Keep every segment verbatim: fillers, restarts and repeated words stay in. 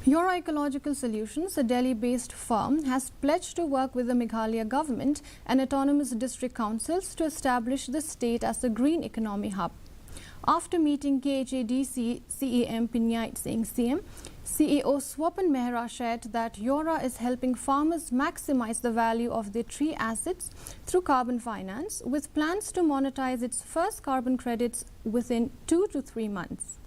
Yora Ecological Solutions, a Delhi-based firm, has pledged to work with the Meghalaya government and autonomous district councils to establish the state as a green economy hub. After meeting K H A D C C E M Pynjait Singh, C M, C E O Swapan Mehra shared that Yora is helping farmers maximize the value of their tree assets through carbon finance, with plans to monetize its first carbon credits within two to three months.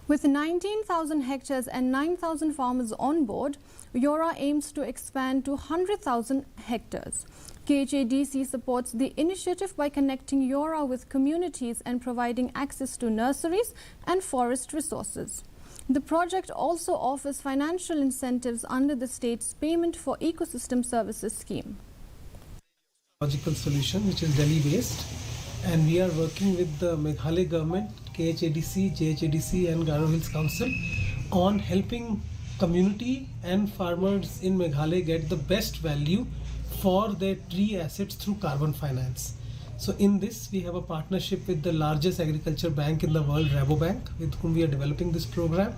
With nineteen thousand hectares and nine thousand farmers on board, Yora aims to expand to one hundred thousand hectares. K H A D C supports the initiative by connecting Yora with communities and providing access to nurseries and forest resources. The project also offers financial incentives under the state's Payment for Ecosystem Services scheme. Ecological Solution, which is Delhi based, and we are working with the Meghalaya government, K H A D C, J H A D C, and Garo Hills Council on helping community and farmers in Meghalaya get the best value for their tree assets through carbon finance. So in this, we have a partnership with the largest agriculture bank in the world, Rabobank, with whom we are developing this program,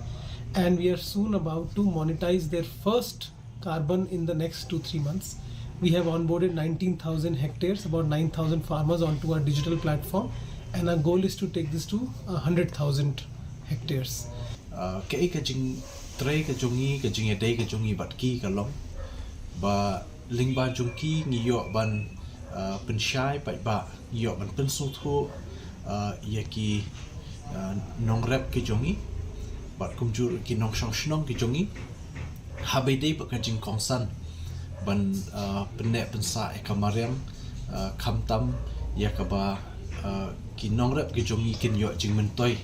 and we are soon about to monetize their first carbon in the next two, three months. We have onboarded nineteen thousand hectares, about nine thousand farmers onto our digital platform, and our goal is to take this to one hundred thousand hectares. Uh, kaei ka jingtrei ka jong ngi, ka jingïadei ka jong ngi bad ki ka long ba lyngba jong ki ngi ïoh ban, uh, pynshai paidbah, ngi ïoh ban pynsngewthuh, uh, ïa ki, uh, nongrep ki jong ngi bad kumjuh ki nongshong shnong ki jong ngi. Haba ïadei bad ka jingkongsan ban, uh, pynneh pynsah ïa ka mariang, uh, khamtam ïa kaba, uh, ki nongrep ki jong ngi kin ïoh jingmyntoi